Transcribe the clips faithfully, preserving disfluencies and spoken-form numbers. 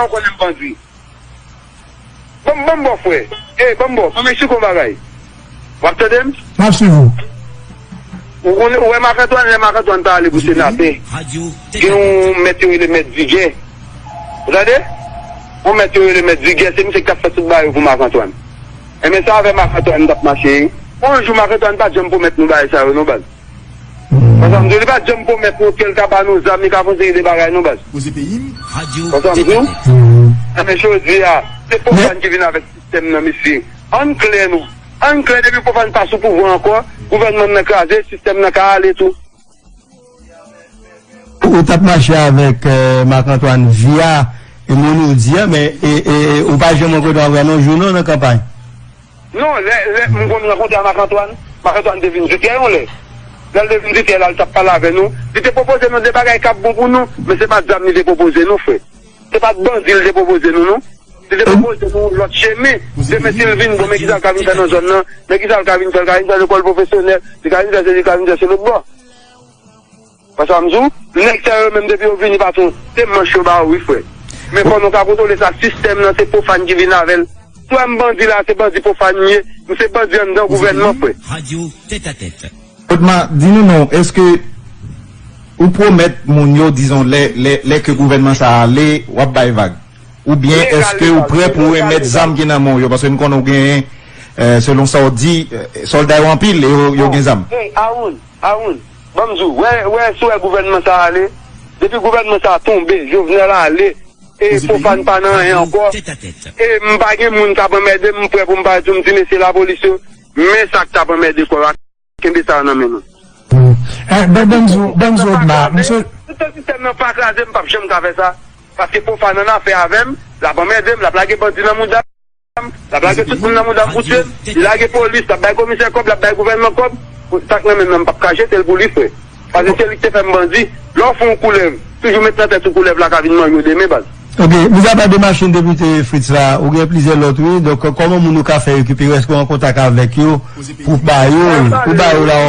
Ou konnen m bandi. Ban m, ban m ba w, frè. Ey, ban m ba w. Ban Meksiko yon bagay. W ap tande m? M ap swiv ou. Ou konnen, ou wè Marc Antoine, lè Marc Antoine ta ale pou senatè, gen yon mèt yo rele mèt Digè. Ou tande? Yon mèt yo rele mèt Digè, se misye ki t ap fè tout bagay yo pou Marc Antoine. Enben, sa avè Marc Antoine t ap mache, wi. Yon jou Marc Antoine pa t janm pwomèt nou bagay sa yo, non, baz. Konsa m di w, li pa t janm pwomèt nou ke l ka ba nou zam, li ka fè yon seri de bagay, non, baz. Konsa m di w, enben, jodi a, se pwofàn ki vin avèk sistèm nan, mesye. Ann klè nou. Ann klè, depi pwofàn pa sou pouvwa ankò, gouvènman nan kraze, sistèm nan ka ale tou. Ou t ap mache avèk, eh, Marc Antoine via, e moun ou di a, men, e, e, e, ou pa janm rankontre avè l yon jou non nan kanpay. Non, lè, lè m konn rankontre a Marc Antoine, Marc Antoine te vin Dutè yon lè. Lè l te vin Dutè la, l t ap pale avè nou. Li te pwopoze nou de bagay k ap bon pou nou, men se pa t zam li te pwopoze nou, frè. Se pa t bandi li te pwopoze nou, non. Li te pwopoze nou lòt chemen. Demen si l vin, bon, men kisa l ka vin fè nan zòn nan? Men kisa l ka vin fè? L ka vin fè lekòl pwofesyonèl, li ka vin fè sesi, li ka vin fè se lòt bò. Konsa m di w, nèg sa yo menm depi yo vini patwon, se manch yo ba yo wi frè. Men fò nou ka kontwole sa, sistèm nan se pwofàn ki vin avè l. Si w wè m bandi la, se bandi pwofàn m ye, m se bandi anndan gouvènman frè. Otman, di nou non, èske ou pwomèt moun yo, dizon, lè, lè, lè ke gouvènman sa a ale, w ap bay vag? Oubyen èske ou prè pou remèt zam ki nan men w yo? Paske n konnen w genyen, eh, selon sa w di, eh, sòlda yo anpil e yo, yo gen zam. Awoun, ban m di w, wè, wè, si w wè gouvènman sa a ale, depi gouvènman sa a tonbe, Jovenel ale, e pwofàn pa nan anyen ankò, e m pa gen moun k ap anmède m, m prè pou m pa di w, m di mesye lapolis yo, men sa k t ap anmède kò yo a, kenbe sa yo nan men nou. Eh, ban, ban m di w, ban m di w, Odma, m se. Toutan sistèm nan pa kraze, m p ap janm ka fè sa, paske pwofàn annafè avè m, l ap anmède m, l ap lage bandi nan mouda m. L ap lage tout moun nan mouda m pou tye m. Li lage polis, l ap bay komisè kòb, l ap bay gouvènman kòb. Sa k nan men m nan, m p ap ka jete l pou li, frè. Paske se li ki te fè m bandi. Lè w fè yon koulèv, toujou met nan tèt ou koulèv la ka vin manje w demen, baz. Ok, mizapa de machin depite Fritz la, ou gen plizyè lòt, wi. Donk, kòman moun yo ka fè rekipere? Èske w an kontak avèk yo pou ba yo l, pou ba yo la,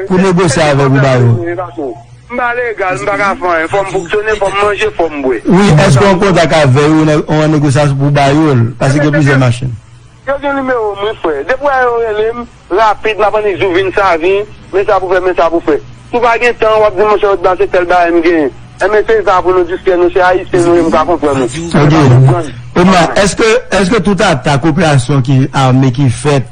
pou negosye avè w pou ba yo l? M pa legal, m pa ka fè anyen. Fò m fonksyone, fò m manje, fò m bwè. Wi, èske w an kontak avè yo, w an negosyasyon pou w ba yo l? Paske gen plizyè machin. Yo gen nimewo m, wi, frè. Depi w wè yo rele m, rapid, m ap annik di w vin Savyen, men sa pou fè, men sa pou fè. Si w pa gen tan, w ap di, monchè, Odma, se tèl bagay m genyen. Enben, se sa pou nou distrè nou, se Ayisyen nou ye, m ka konprann nou. Ok. Odma, èske, èske tout atak, operasyon ki ame ki fèt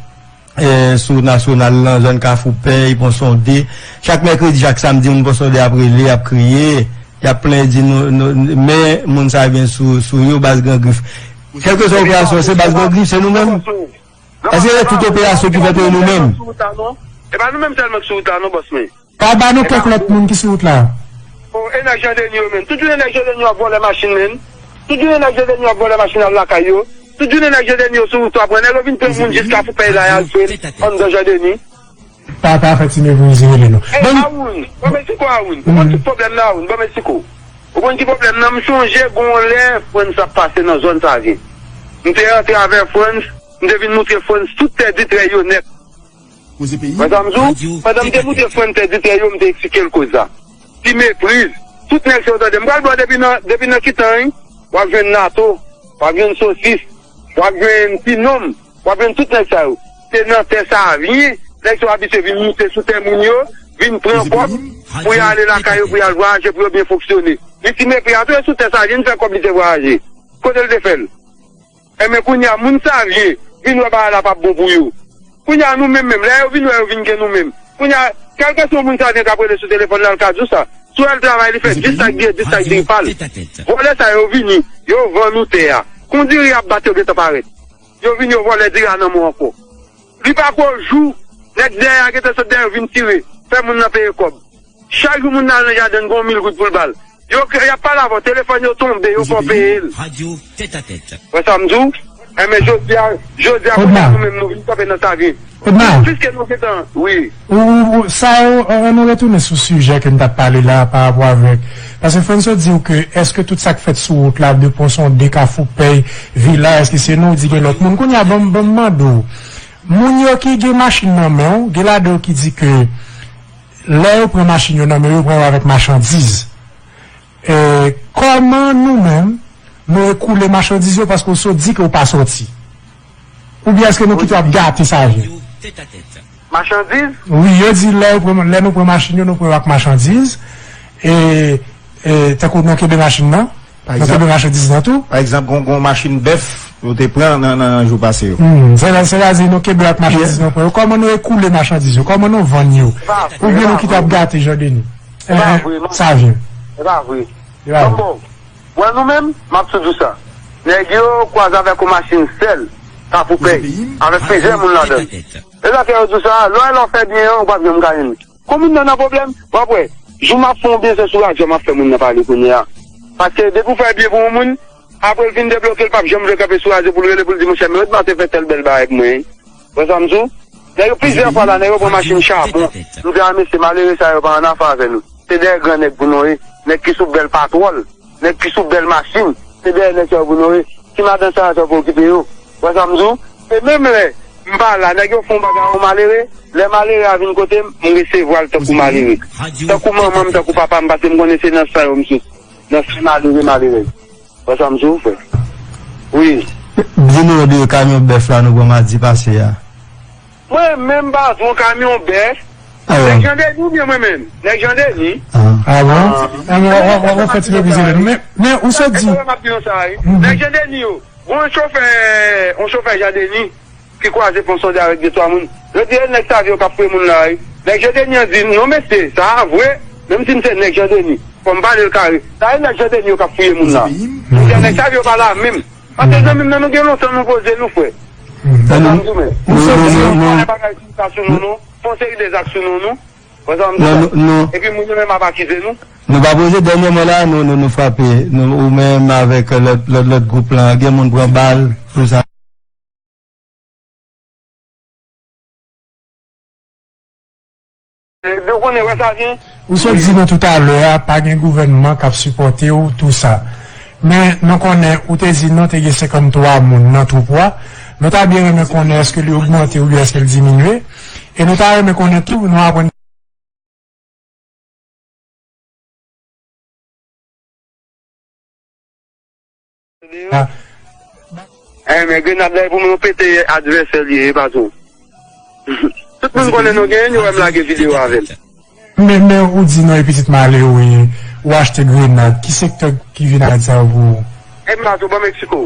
eh, sou nasyonal lan, zòn Kafou Pèy, Pon Sonde. Chak mèkredi, chak samdi, moun Pon Sonde ap rele, ap kriye, y ap plenyen di nou, nou, men moun sa yo gen sou, sou yo, baz Gran Grif. Kèlkeswa operasyon, se baz Gran Grif, se nou menm? Èske se tout operasyon ki fèt yo e nou menm? E pa nou menm sèlman ki sou wout la non, bòs mwen. Pa ba nou kèk lòt moun ki sou wout la. O, e nèg Jan Deni yo menm. Tout jounen nèg Jan Deni yo ap vòlè machin menm. Tout jounen nèg Jan Deni yo ap vòlè machin al lakay yo. Tout jounen nèg Jan Deni yo sou wout yo ap pran. Nèg yo vin pran moun jis Kafou Pèy la y al jwe anndan Jan Deni. Pa, pa fè ti meprize rele non. Ey, Awoun, ban Meksiko Awoun. Ou konn tout pwoblèm nan Awoun, ban Meksiko. Ou konn ki pwoblèm nan, m chonje gon lè Frantz t ap pase nan zòn Savyen. M te rantre avè Frantz, m te vin moutre Frantz tout tè Ditrè yo nèt. Wè sa m di w? Pandan m te moutre Frantz tè Ditrè yo, m te eksplike l koz la. Ti mepriz. Tout nèg se yo tande. M pral ba w depi nan, depi nan Kitan, wi. W ap jwenn Nato, w ap jwenn Sosis, w ap jwenn Ti Nonm, w ap jwenn tout nèg sa yo. Se nan tè Savyen, nèg sa yo abitye vin moute sou tè moun yo, vin pran kòb pou y ale lakay yo, pou y al vwayaje, pou yo byen fonksyone. Men Ti Mepri a tou, e sou tè Savyen li fè kòb li te vwayaje. Kote l te fè l? Enben kounye a, moun Savyen vin wè bagay la p ap bon pou yo. Kounye a, nou menm menm, lè yo vin wè yo vin gen nou menm. Kounye a, kèlkeswa moun Savyen k ap rele sou telefòn la, l ka di w sa. Si w wè l travay, li fè dis sak byen, dis sak diri pa l. Vòlè sa yo vini, yo vann nou tè a. Kon diri y ap bat, yo gentan parèt. Yo vini, yo vòlè diri a nan men w ankò. Li pa ko jou, nèg dèyè a gentan sot dèyè yo vin tire, fè moun nan peye kòb. Chak jou moun nan al nan jaden l, gon mil goud pou l ba l. Yo, y ap pale avè w, telefòn yo tonbe, yo fè w peye l. Wè sa m di w? Enben, jodi a, jodi a, kounye a nou menm nou vin kanpe nan Savyen. Piske nou gentan, wi. Ou, ou, ou, sa yo, ann nou retounen sou sijè ke n t ap pale la, pa rapò avèk, paske Frantz di w ke, èske tout sa k fèt sou wout la, de Pon Sonde, Kafou Pèy, Vila, èske se nou, ou di gen lòt moun. Kounye a, ban m, ban m mande w, moun yo ki gen machin nan men w, gen ladan yo ki di ke lè yo pran machin yo nan men yo, yo pran yo avèk machandiz. E, kòman nou menm, nou ekoule machandiz yo paske w sot di ke w pa sòti? Oubyen èske nou kite w ap gate sa je? Machandiz? Wi, yo di lè yo pran, lè nou pran machin yo, nou pran yo ak machandiz. E, e tankou nou kenbe machin nan, nou kenbe machandiz nan tou. Pa egzanp, gon, gon machin bèf yo te pran nan, nan, nan jou pase yo. Hmm, se, se la di nou kenbe ak machandiz nou pran yo. Kòman nou ekoule machandiz yo? Kòman nou vann yo? Oubyen nou kite w ap gate, Jean Denis? E pa vre, non. Sa vre. E pa vre. E pa vre. Bon, bon. Wè nou menm, m ap tou di w sa. Nèg yo kwaze avèk yon machin sèl, Kafou Pèy, avèk plizyè moun ladan l. E sa fè yo di w sa, lè w, lè w fè byen an, ou p ap janm ka jwenn li. Komin nan nan pwoblèm, w ap wè. Jou m ap fè yon byen se sou radyo m ap fè moun nan pale kounye a. Paske depi w fè byen pou yon moun, apre l vin debloke, l p ap janm vle kanpe sou radyo pou l rele pou l di, monchè, men Odma te fè tèl bèl bagay pou mwen. Wè sa m di w? Nèg yo plizyè fwa la, nèg yo pran machin chabon. M di a mesye, malere sa yo pa annafè avè nou. Se dèyè gran nèg pou nou ye. Nèg ki sou bèl patwòl, nèg ki sou bèl machin, se dèyè nèg sa yo pou nou ye. Ti madan sa yo sa pou okipe yo. Wè sa m di w? E menm lè m pa la, nèg yo fè yon bagay a yon malere, lè malere a vin kote m, m resevwa l tankou malere. Tankou manman m, tankou papa m, paske m konnen se nan san yo m soti. Nan san malere, malere. Wè sa m di w, frè? Wi. Di nou de kamyon bèf la nou pran madi pase a. Mwen menm pa di w kamyon bèf. Nèg Jan Deni oubyen mwen menm? Nèg Jan Deni. Ah bon? An, w ap fè ti revize lè. Men, men ou sot di. Sa m ap di nou sa, wi. Nèg Jan Deni yo. Gon chofè, yon chofè Jan Deni ki kwaze pon sonde avèk de twa moun. Yo di, e nèg Savio k ap fouye moun la, wi. Nèg Jan Deni an di, non, mesye, sa a vre. Menm si m se nèg Jan Deni, fò m pale l kare. Sa e nèg Jan Deni yo k ap fouye moun la. M di, nèg Savio pa la menm. Paske zanmi m nan, nou gen lontan nou poze nou, frè. Sa m di w, men. Ou se di, nou pa bagay sou sa sou nou, non. Fè yon seri de zak sou nou, non. Wè sa m di w la? Epi moun yo menm ap akize nou. Nou pa poze, dènyèman la, nou, nou, nou frape. Nou, ou menm avèk lòt, lòt, lòt gwoup la, gen moun pran bal, tout sa. Epi w konnen, wè sa vyen. Ou sot di nou toutalè a, pa gen gouvènman k ap sipòte w, tou sa. Men, nou konnen, ou te di non, te gen senkanntwa moun nan twoup ou a. Nou ta byen renmen konnen èske li ogmante oubyen èske l diminye. E nou ta renmen konnen tou, nou aprann Ah. Eh, men grenad la, e pou moun pete advèsè li ye, e pa tou. Tout moun konnen nou genyen, yo wè m lage videyo avè l. Men, men ou di non, e pitit malere, ou achte grenad. Ki sektè ki vin ak sa yo pou ou? E m pa tou, ban Meksiko.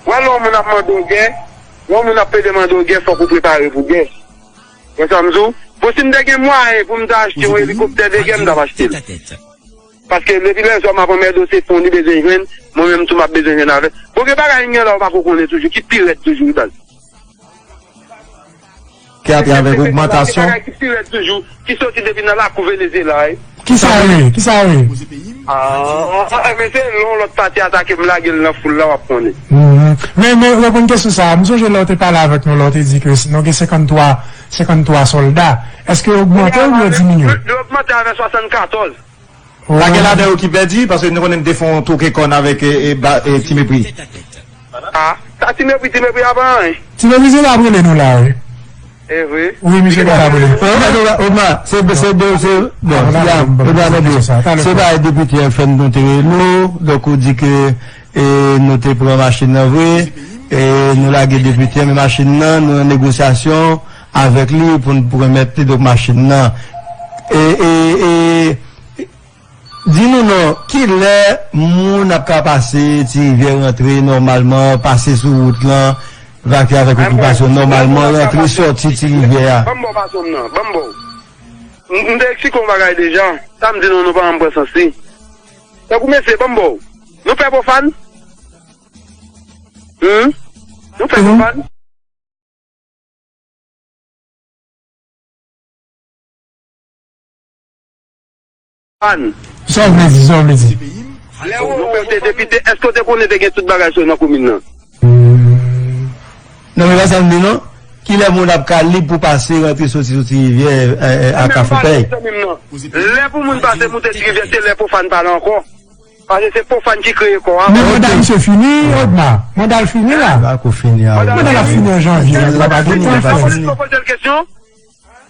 Wè lè yon moun ap mande w gè, lè yon moun ap pede mande w gè, fòk ou prepare pou gè. Wè sa m di w? Bon, si m te gen mwayen pou m ta achte yon elikoptè de gè, m t ap achte l. Paske depi lèzòm ap anmède w, se fon li bezwen jwenn, mwen menm tou m ap bezwen jwenn avè l. Bon, gen bagay m gen la ou pako konnen toujou, ki pi rèd toujou, wi baz. Ki atravè ogmantasyon. Gen bagay ki pi rèd toujou, ki soti depi nan lakou Venezyela, wi. Kisa w ye? Kisa w ye? Ah, ah, ah, men se lè yon lòt pati atake m, lage l nan foul la, w ap konnen. Mhm. Men, men, reponn kesyon sa a, m sonje lè w te pale avèk nou, lè w te di ke nou gen senkanntwa, senkanntwa sòlda. Èske yo ogmante oubyen yo diminye? Yo, yo ogmante avè swasannkatòz. Pa gen ladan yo ki pèdi, paske nou konnen m te fè yon twoke kòn avèk, e, e, ba, e, Ti Mepri. Ah, sa Ti Mepri, Ti Mepri ap anyen. Ti Mepri se l ap rele nou la, wi. E vre. Wi, misye pa t ap rele. Odma, se, se, se, bon, Odma, se bagay depite F N nou te rele w, donk ou di ke, e, nou te pran machin nan vre, e, nou lage depite, men machin nan, nou nan negosyasyon avèk li pou n pwomèt li, donk, machin nan. E, e, e, Di nou non, kilè moun ap ka pase Ti Rivyè rantre nòmalman, pase sou wout lan, vake avèk okipasyon nòmalman, rantre sòti Ti Rivyè a? Ban m ba w pason m nan, ban m ba w. M, m te eksplike yon bagay deja, sa m di nou, nou pa janm pran sans li. Tankou mesye, ban m ba w. Nou pè pwofàn? Hum? Nou pè pwofàn? Sa w vle di, sa w vle di? Lè w te depite, èske w te konnen te gen tout bagay sa yo nan komin nan? Hmm. Non, men pa sa m di non. Kilè moun ap ka lib pou pase, rantre, soti sou Ti Rivyè, e, e, a Kafou Pèy? Lè pou moun pase moute Ti Rivyè, se lè pwofàn pa la ankò. Paske se pwofàn ki kreye kò a. Men manda misye fini, Odma. Manda l fini la. Li pako fini a. Manda l ap fini an janvye la, li pa gen tan fè. Ou poze l kesyon.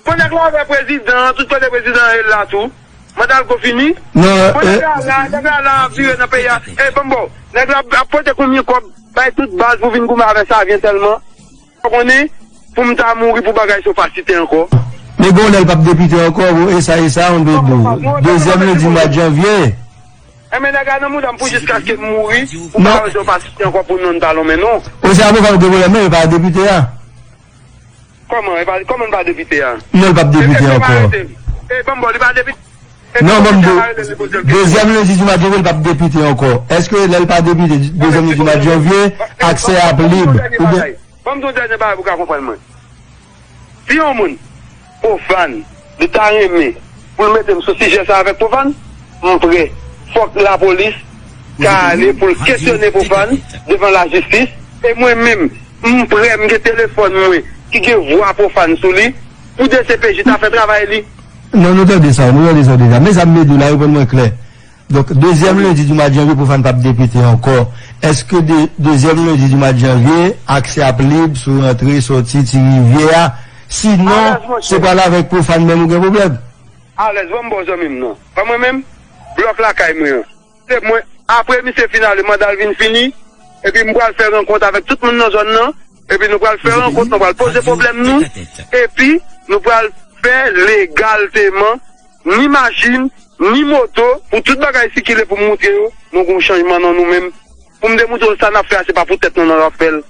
Bon, nèg la avè prezidan, tout kote prezidan an ye la tou. Manda l go fini. Non, bon, nèg la la, nèg la la ap vire nan peyi a. E, ban m ba w. Nèg la ap pote konbyen kòb, bay tout baz pou vin goumen avè Savyen tèlman. Ou konnen, pou m ta mouri pou bagay sa yo pa site ankò. Men gen yon lè l p ap depite ankò, e sa, e sa, on dwe di w. Dezyèm lendi mwa janvye. Enben, nèg la nan mouda m pou jiskaske m mouri, pou bagay sa yo pa site ankò pou non l pa lonmen non. O se avoka ou gen pwoblèm, men e pa depite a. Kòman, e pa, kòman l pa depite a? Non, l p ap depite ankò. E, e, e, ban m ba w, li pa depite. Non, ban m di w, dezyèm lendi di mwa janvye, l p ap depite ankò. Èske lè l pa depite, dezyèm lendi di mwa janvye, aksè a ap lib? Oubyen. Ban m di w dènye bagay pou w ka konprann mwen. Si yon moun, Pwofàn, li ta renmen pou l mete m sou sijè sa avèk Pwofàn, m prè. Fòk lapolis ka ale pou l kesyone Pwofàn devan lajistis. E mwen menm, m prè, m gen telefòn mwen ki gen vwa Pwofàn sou li, pou D C P J ta fè travay li. Non, nou tande sa, nou tande sa deja. Men sa m vle di w la, reponn mwen klè. Donk, dezyèm lendi di mwa janvye, Pwofàn p ap depite ankò. Èske de, dezyèm lendi di mwa janvye, aksè ap lib sou rantre, sòti Ti Rivyè a? Sinon, se pral avèk Pwofàn menm ou gen pwoblèm? Alèz, ban m ba w zanmi m nan. Pa mwen menm, blòk lakay mwen an. Se mwen, apre misye fin ale, manda l vin fini, epi m pral fè rankont avèk tout moun nan zòn nan, epi nou pral fè rankont, nou pral poze pwoblèm nou, epi nou pral fè legalteman, ni machin, ni moto, pou tout bagay sikile pou m moutre yo, nou gon chanjman nan nou menm. Pou m demontre yo sa n ap fè a, se pa pou tèt nou n ap fè l.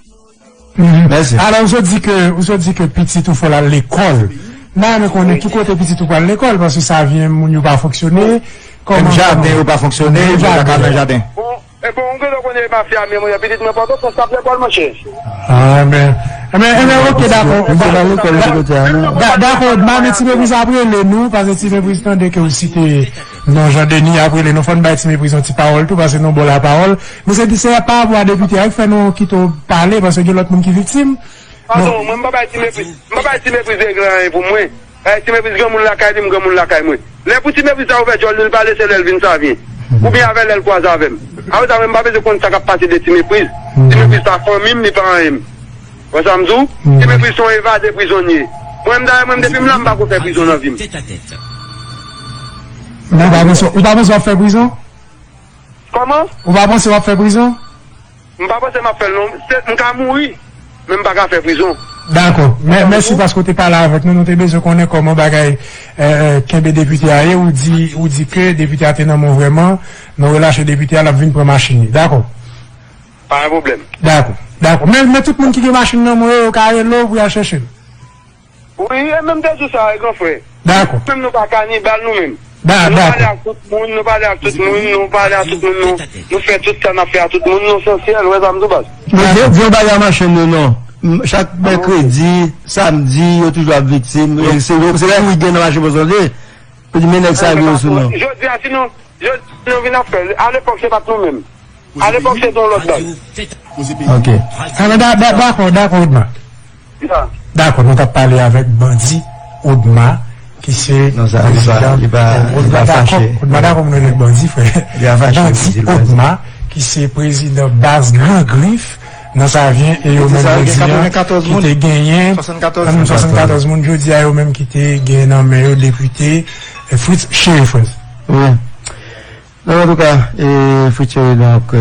Mèsi. Alò, ou sot di ke, ou sot di ke pitit ou fò l al lekòl. M ta renmen konnen ki kote pitit ou pral lekòl, paske Savyen moun yo pa fonksyone. Menm jaden yo pa fonksyone, yo pa ka nan jaden. Bon, e bon, ou gentan konnen mafya menm, pitit mwen Pòtoprens, l ap lekòl, monchè. Ah, men, men, men, ok, dakò. Dakò, Odma, men Ti Mepriz ap rele nou, paske Ti Mepriz tande ke w site non Jan Deni, ap rele nou, fò n bay Ti Mepriz yon ti pawòl tou, paske nou ba w lapawòl. Men se, se pa rapò a depite a ki fè nou kite w pale, paske gen lòt moun ki viktim. Padon, mwen m pa bay Ti Mepriz, m pa bay Ti Mepriz regle anyen pou mwen. Ti Mepriz granmoun lakay li, m granmoun lakay mwen. Lè pou Ti Mepriz ta ouvè djòl li, l pale, se lè l vin Savyen. Oubyen avè lè l kwaze avè m. Apre sa, mwen m pa bezwen konn sa k ap pase de Ti Mepriz. Ti Mepriz pa fanmi m, li pa anyen m. Wè sa m di w? Ti Mepriz se yon evade prizonye. Mwen m dayè, mwen m depi m la, m pa ko fè prizon nan vi m. Men ou pa panse, ou pa panse w ap fè prizon? Kòman? Ou pa panse w ap fè prizon? M pa panse m ap fè l non. Se, m ka mouri, men m pa ka fè prizon. Dakò. Mè-, mèsi paske w te pale avèk nou. Nou te bezwen konnen kòman bagay, eh, eh, kenbe depite a ye. Ou di, ou di ke depite a te nan men w vrèman. Nan relache depite a, l ap vin pran machin li. Dakò. Pa gen pwoblèm. Dakò. Dakò. Men, men tout moun ki gen machin nan men yo, yo ka rele w pou y al chèche l. Wi, e menm te di w sa, gran frè. Dakò. Menm nou pa kanibal nou menm. Da-, nou pale ak tout moun, nou pale ak tout moun, nou pale ak tout moun, nou, nou fè tout sa n ap fè ak tout moun, nou sensyè, ou wè sa m di w baz. Men di, di yon bagay a machann yo non. M, chak mèkredi, samdi, yo toujou ap viktim. E se yo, se kouri gen nan mache Pòsonde. Yo di men nèg sa yo sou non. Jodi a, si nou, jodi a, si nou vin ap fè l. Alepòk, se pa t nou menm. Alepòk, se t yon lòt baz. Ok. Alò, da-, da-, dakò, dakò, Odma. Dakò, nou t ap pale avèk bandi Odma, ki se prezidan. Non, sa, li pa, li pa, li pa fache. Odma dakò pou nou rele l bandi, frè. Li pa fache, bandi Odma, ki se prezidan baz Gran Grif nan Savyen, e yo menm yo di an, ki te genyen swasannkatòz moun, jodi a yo menm ki te gen nan men yo depite, eh, Fritz Chéry, frè. Wi. Non, antouka, e, Fritz Chéry, donk, e,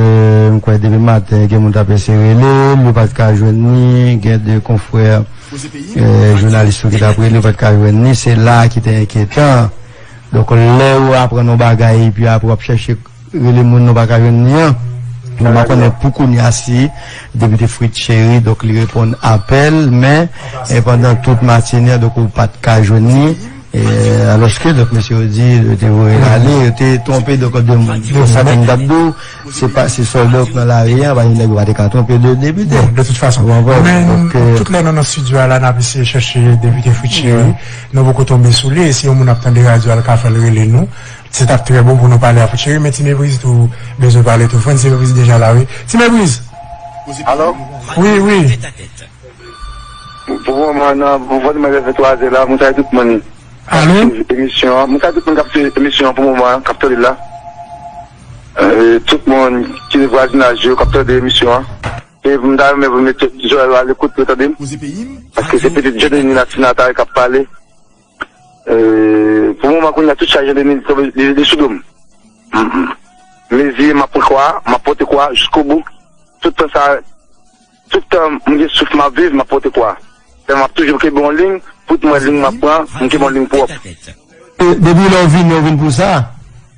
m kwè depi maten, gen moun t ap eseye rele l, yo pa t ka jwenn li, gen de konfrè, e, jounalis tou ki t ap rele, yo pa t ka jwenn li, se la ki te enkyetan. Donk, lè ou aprann yon bagay, epi apre w ap chèche rele moun nou pa ka jwenn li an, nou pa konnen pou kounye a si depite Fritz Chéry, donk, li reponn apèl, men, e, pandan tout matinè, donk, ou pa t ka jwenn li. E, alòske, donk, mesye yo di, yo te voye l ale, yo te twonpe, donk, de moun. Donk, sa moun t ap di w, se pa, se sòlda k nan lari a, pa gen nèg yo pa te ka twonpe de depite. Bon, de tout fason. Ou konprann? Men, donk, e, tout lè nou nan estidyo a la, n ap eseye chèche depite Fritz Chéry. Nou poko tonbe sou li, e si yon moun ap tande radyo a, l ka fè l rele nou. Se t ap trè bon pou nou pale a Fritz Chéry, men Ti Mepriz tou bezwen pale tou. Frè Ti Mepriz deja la, wi. Ti Mepriz! Alo? Wi, wi. Pou moman nan, pou moman nan, fè twa zè la, mwen salye tout moun k ap swiv emisyon an. Mwen salye tout moun k ap swiv emisyon an pou moman an, k ap tande l la. E, tout moun ki nan vwazinaj yo, k ap tande emisyon an. E mwen ta renmen pou mete zòrèy yo a lekout pou yo tande m. Paske se pitit Johnny Natinata k ap pale. Euh, pou moman, kounye a, tout chaj de mil li, li, li sou do m. M, m, mezi, m ap pran kwa, m ap pote kwa jiskobou. Tout tan sa, tout tan m gen souf, m ap viv, m ap pote kwa. Fè m ap toujou kenbe yon liy, pou mwen liy m ap pran, m kenbe yon liy pwòp. E, depi lè w vini, w vin pou sa.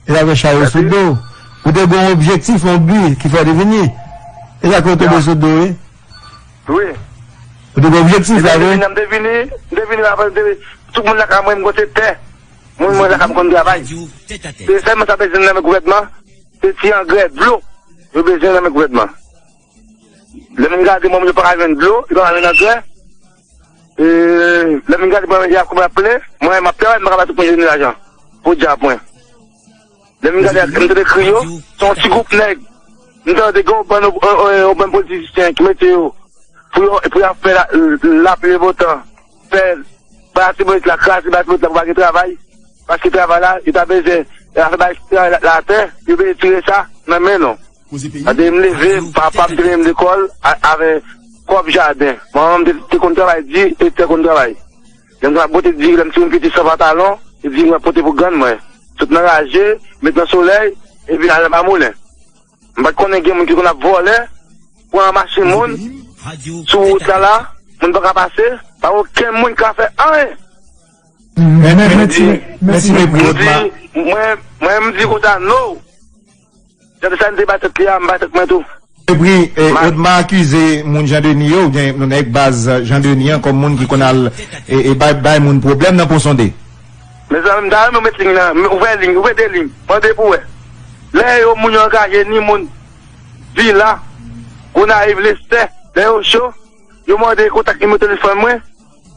E avè chay ou sou do. Ou te gen yon objektif, yon bi ki fè w te vini. E sa ke w tonbe sou do, wi. Wi. Ou te gen objektif la, wi. M te vini, m te vini, m te vini, m te vini, tout moun lakay mwen, m konte tè. Moun mwen lakay m konn travay. Se sèlman sa bezwen nan men gouvènman, se ti angrè dlo. Yo bezwen nan men gouvènman. Lè m gade mwen, yo pa ka jwenn dlo, yo pa ka jwenn angrè. E, lè m gade mwen, y ap kòmanse ap plen, mwen, m ap travay, m pa ka ba tout moun jwenn lajan. Podyab mwen. Lè m gade ak m tande kri yo, se yon ti gwoup nèg. M tande gen yon bann, yon, yon, yon bann politisyen ki mete yo pou yo, pou y ap fè la, lapli e botan. Fè batibrit la, kraze batibrit la pou pa gen travay. Paske travay la, yo ta bezwen, yo ta fè bay travay la, la atè, yo bezwen tire sa nan men nou. Gade m leve, papa m te mennen m lekòl a, avè kòb jaden. Manman m te, te konn travay di, e te konn travay. Lè m t ap pote diri, lè m timoun piti san pantalon, e diri mwen pote pou grann mwen. Sot nan raje, met nan solèy, epi al anba moulen. M pa t konnen gen moun ki konn ap vòlè, pran machin moun, sou wout la la, moun pa ka pase, pa okenn moun ka fè anyen. Men, men, men, ti, men, ti, men, m di, mwen, mwen, m di konsa, no. Jan de sa m te ba tèt li a, m ba tèt mwen tou. Epi, e, Odma akize moun Jan Deni yo, oubyen nèg baz Jan Deni an, kòm moun ki konn al, e, e, bay, bay moun pwoblèm nan Pon Sonde. Mezanmi, m ta renmen w met liy nan, ouvè liy, ouvè de liy, mande pou wè. Lè yo, moun yo angaje, ni moun Vila, Gonayiv, Lestè, lè yo cho, yo mande kontak nimewo telefòn mwen,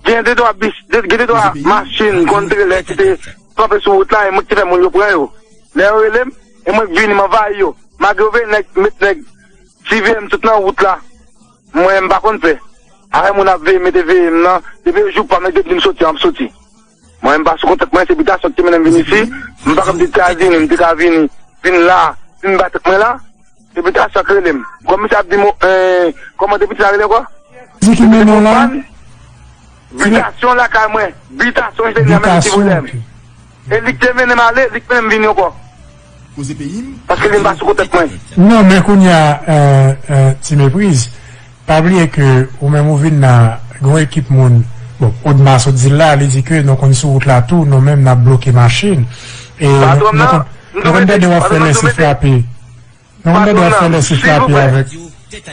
gen de twa bis, de, gen de twa machin, konn trelè ki te kanpe sou wout la, e mwen ki te fè moun yo pran yo. Lè yo rele m, e mwen k vini, m anvayi yo. Malgre yo veye nèg, met nèg, siveye m tout nan wout la. Mwen, m pa konn pè. Afè moun ap veye, mete veye m nan, depi yo jou pa m, depi m soti, m ap soti. Mwen, m pa sou kontak mwen, se bitasyon ki te mennen m vin isi. M pa konn si Etazini, m te ka vini, vin la, vin bat mwen la. Depi ta sa k rele m. Kòm misye ap di m, eh, kòman depi sa rele ankò? Di ki mennen w la? Bitasyon lakay mwen. Bitasyon, misye di a menm ti pwoblèm. E li k te mennen m ale, li k mennen m vini ankò. Paske li m pa sou kontak mwen. Non, men kounye a, eh, eh, Ti Mepriz, pa bliye ke ou menm ou vin la, gen yon ekip moun. Bon, Odma sot di l la, li di ke nou konn sou wout la tou, nou menm n ap bloke machin. E nou, nou konn, nou konn tande w ap fè lèse frape. Non, mwen dwe fè lè sou frape avèk.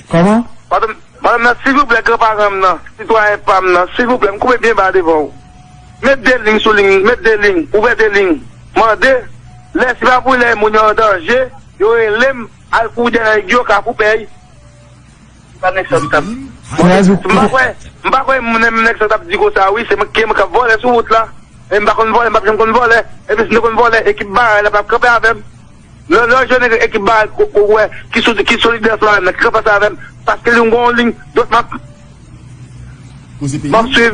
Kòman? Madanm, madanm nan, silvouplè, granparan m nan, sitwayen pa m nan, silvouplè, m koube byen ba devan w. Met de liy sou liy, met de liy, ouvè de liy. Mande, lè si pa pou lè moun yo an danje, yo rele m, al kouri dèyè nèg yo, Kafou Pèy. M pa kwè, m pa kwè moun nèg sa t ap di konsa, wi, se mwen ki, mwen k ap vòlè sou wout la. E m pa konn vòlè, m pa t janm konn vòlè. Epi si m te konn vòlè, ekip Baray la p ap kanpe avè m. Lè, lè w jwenn ekip Baray ou, ou wè ki sou, ki solidè sou avè m nan, ki kanpe ansanm avè m, paske li yon gon liy dwat m ap, m ap swiv.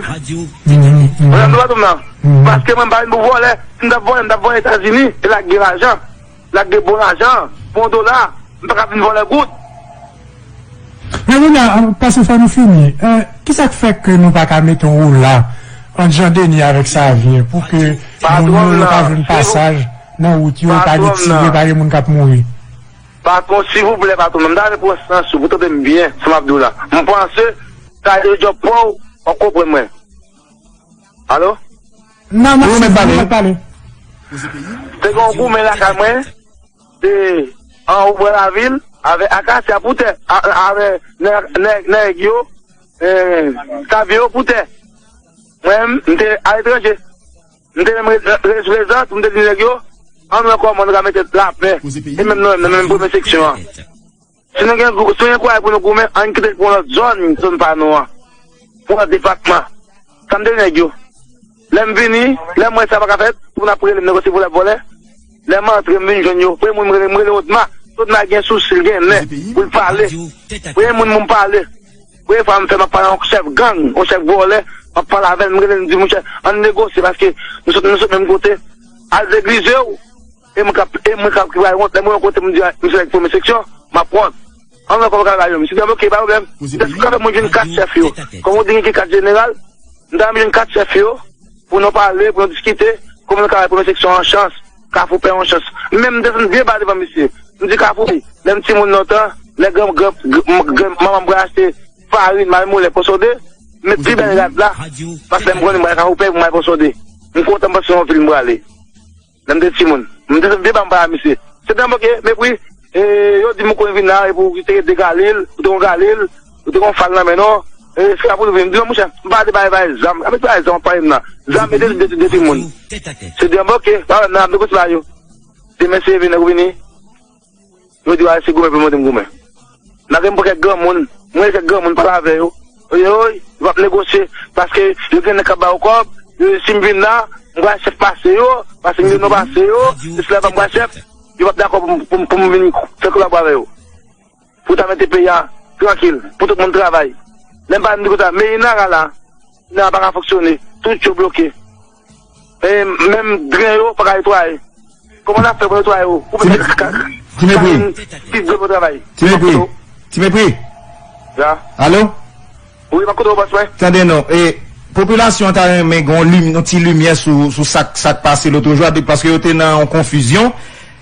Mwen nan dwa tou m nan. Paske mwen m pa vin pou vòlè. Si m t ap vòlè, m t ap vòlè Etazini. E la k gen lajan. La k gen bon lajan. Bon dola. M pa ka vin vòlè goud. Men kounye a, paske fò nou fini. Eh, kisa k fè ke nou pa ka mete yon wola ant Jan Deni avèk Savyen pou ke moun yo, yo ka jwenn pasaj nan wout yo, pa gen tire, pa gen moun k ap mouri? Patwon, silvouplè, patwon, m ta renmen pran sans ou pou tande m byen, sa m ap di w la. M panse sa e djòb pa w, w ap konprann mwen. Alo? Non, non, ou mèt pale. Ou mèt pale. Te gen yon goumen lakay mwen, te anwo bò lavil, avè akasya pou tè, a, avè nèg, nèg, nèg yo, eh, Savyen yo pou tè. Mwen menm, m te aletranje. M te menm re-, re-, rezout lezòd, m te di nèg yo, ann wè kòman nou ka mete lapè. E menm nou menm, nan menm premye seksyon an. Si nou gen gou-, si nou gen kouraj pou nou goumen, ann kite l pou yon lòt zòn, zòn pa nou an. Pou yon lòt depatman. Sa m te di nèg yo. Lè m vini, lè m wè sa pa ka fèt, pou n ap rele m negosye pou lè vòlè. Lè m antre, m vin jwenn yo. Premye moun m rele, m rele Odma. Odma gen sousi, l gen nen pou l pale. Premye moun pou m pale. Premye fwa m fè, m ap pale a yon chèf gang, yon chèf vòlè, m ap pale avè l, m rele l, m di, monchè, ann negosye, paske nou sot, nou sot menm kote. Al deglize w, e mwen k ap, e mwen k ap ki bay wont, lè mwen yon kote, m di, a, misye nèg premye seksyon, m ap wont. Ann wè kòman w ka bay yo, misye di, ok, pa pwoblèm. Depi kanpe mwen jwenn kat chèf yo. Kòm ou di gen kat jeneral, m ta renmen jwenn kat chèf yo, pou nou pale, pou nou diskite, kòman nou ka bay premye seksyon an chans, Kafou Pè yon chans. Men m desann byen ba devan misye. M di Kafou, lè m timoun lontan, lè gran, gran, gran, gran manman m pral achte farin, mayi moulen, Pòsonde, m met pi bèl rad la, paske lè m konnen m pral Kafou Pè, m pral Pòsonde. M kontan m panse se yon vil m prale. Lè m te timoun. M te vye ba m pale a misye. Se te anboke, mepri. E, yo di m ou konn vin la, epi ou te gen de galil, ou te gen galil, ou te gen fal nan men nou. E, se la pou nou vin. M di non, monchè, m pa de bay, bay zam. Ape bay zam, pa m nan. Zam, e de, de, de timoun. Se de anboke, pa m nan, ap negosye ba yo. Demen se vin, ou vini. Yo di, "Wa, se goumen pou monte m goumen." Malgre m pran kèk granmoun, mwen kèk granmoun pale avè yo. Oy, oy, yo p ap negosye, paske yo gen nèg k ap ba yo kòb, yo, si m vin la, m pral chèf pase yo, paske m gen non pase yo, esklav m pral chèf, yo p ap dakò pou m, pou m, pou m vin fè kolabo avè yo. Pou ta mete peyi a trankil, pou tout moun travay. Lè m pale m di konsa, meri Nara la, Nara pa ka fonksyone, tout yo bloke. E menm dren yo pa ka netwaye. Kòman n ap fè pou netwaye yo? Ou mete ka-, ka-, Ti Mepri. Karin, ti dlo pou travay. Ti Mepri. Ti Mepri. Ya. Alo? Wi, m ap koute w, bòs mwen. Tande non. E, popilasyon an ta renmen gen yon lim-, yon ti limyè sou, sou sa k, sa k pase lòt jou a, de-, paske yo te nan yon konfizyon.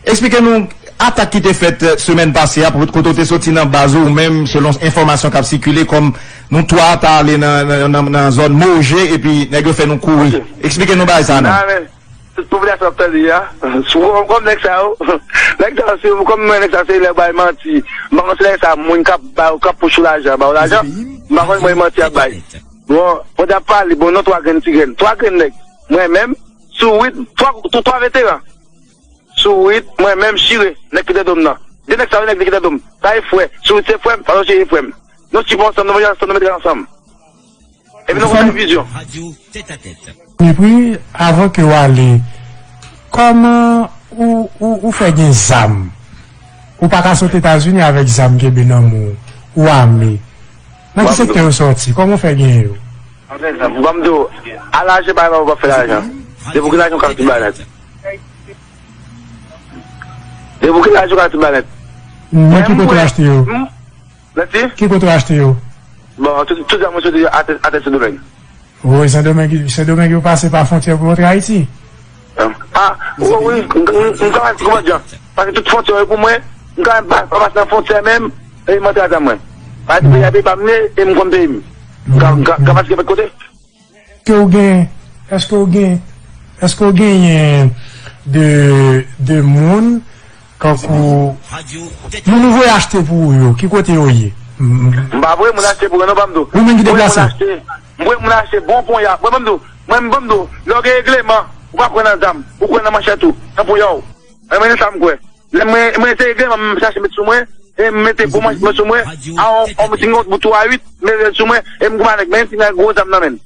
Eksplike nou atak ki te fèt, eh, semèn pase a, pou kote w te soti nan baz ou, ou menm, selon enfòmasyon k ap sikile, kòm nou twa ta ale nan, nan, nan, nan zòn Moje, epi nèg yo fè nou kouri. Ok. Eksplike nou bagay sa a non. Nan, men, tout popilasyon ap tande a. Sou kòm, kòm nèg sa yo, nèg sa yo, se, kòm mwen, nèg sa yo, se lè bay manti. M pa konn si nèg sa, moun k ap ba yo, k ap pouche w lajan, ba yo lajan, m pa konn bay manti y ap bay. Bon, pandan y ap pale, bon, non, twa grenn ti grenn. Twa grenn nèg. Mwen menm, sou uit, twa, twa, twa veteran. Sourit, mwen menm, Chire, nèg ki Tèdonm nan. De nèg sa yo, nèg ki Tèdonm. Sa e frè. Sourit se frè m, Falo se frè m. Nou sipo ansanm, nou manje ansanm, nou mete ansanm. Epi nou konn fè vizyon. Mepri, avan ke w ale, kòman ou, ou, ou fè gen zam? Ou pa ka sot Etazini avèk zam kenbe nan men w, ou ame. Nan ki sektè yo sòti? Kòman w fè gen yo? Ban m di w, al achte bagay pa w p ap fè lajan. Depi w gen lajan, w ka tout bagay nèt. Depi w gen lajan, w ka tout bagay nèt. Nan ki kote w achte yo? Mèsi. Ki kote w achte yo? Bon, tout, tout zam mwen soti atè, atè Sendomeng. Wi, Sendomeng, Sendomeng yo pase pa fwontyè pou yo antre Ayiti. Ah, wi, wi, m, m, m ka pase konbòdjan. Paske tout fwontyè yo pou mwen, m ka menm pa, pa pase nan fwontyè menm, e m antre a zam mwen. Paske peyi a peyi pa m ye, e m konn peyi m. M ka, m ka, m ka pase nenpòt kote. Èske w gen, èske w gen, èske w genyen de, de moun kankou moun ou voye achte pou ou yo, ki kote yo ye? M pa voye moun achte pou mwen non, ban m di w. Ou menm ki deplase? M voye moun achte, m voye moun achte bon ponya. Mwen ban m di w, mwen ban m di w, lè w gen regleman, ou pa kwè nan zam, ou kwè nan manchèt ou, nan ponya w. Mwen, mwen, se sa m kwè. Lè mwen, mwen se regleman, m chache met sou mwen, e m mete bon manchèt mwen sou mwen, a on, on, si m gen yon bout twa uit, m mete l sou mwen, e m goumen avèk, men si m gen gwo zam nan men l.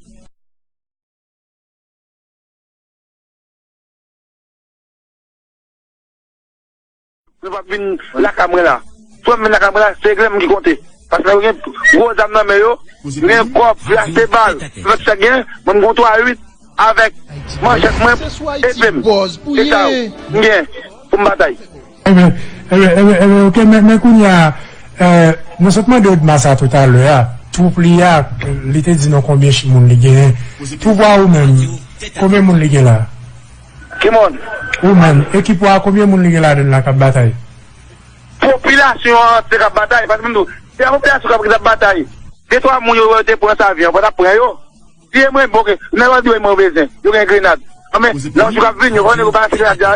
Yo p ap vin lakay mwen la. Frè m vin lakay mwen la, se regleman ki konte. Paske yo gen gwo zam nan men yo, yo gen kòb, yo achte bal. Avèk sa gen, mwen m gon twa uit avèk manchèt mwen, epe m. E sa yo, m gen pou m batay. Enben, enben, enben, enben, ok, men, men kounye a, eh, mwen sot mande Odma sa toutalè a, twoup li a, li te di nou konbyen ch-, moun li genyen. Twoup ou a ou menm, konbyen moun li gen la? Ki moun? Ou menm, ekip ou a, konbyen moun li gen ladan l la k ap batay? Popilasyon an antye k ap batay, paske m di w, se pa popilasyon k ap, k ap batay. De twa moun yo wè yo te pran sa avyon, fò t ap pran yo. Si e mwen, bon, ok, nan yo di mwen bezwen, yo gen grenad. Anben, nan jou k ap vini, yo konnen yo pa achte grenad la.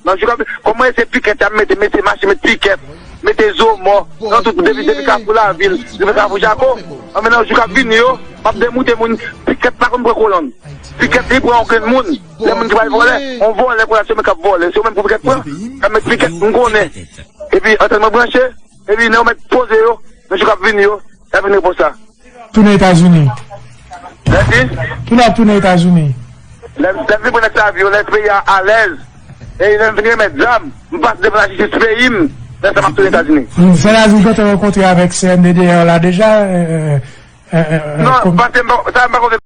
Nan jou k ap vini, kòm mwen se pikèt y ap mete, mete machin, mete pikèt, mete zo mò, nan tout, depi, depi Kafou Lavil, rive Kafou Jako. Anben, nan jou k ap vini yo, m ap demoute moun, pikèt pa konn pran kolonn. Pikèt li pran okenn moun. Lè moun ki pral vòlè, on vòlè konn ap se yo menm k ap vòlè, se yo menm pou pikèt pran. K ap met pikèt, m konnen. Epi antèn mwen branche, epi nan yo mèt poze yo, nan jou k ap vini yo, y ap vin repons la. Tounen Etazini. Mèsi. Kilè w ap tounen Etazini? Lè, lè m fin pran nèg sa avyon, lè peyi a alèz, e lè m fin remèt zam, m pase devan lajistis peyi m, lè sa m ap tounen Etazini. Sètadi w gentan rankontre avèk C N D D R la deja? Eh, eh, eh, eh, non, paske m pa, sa m pa konn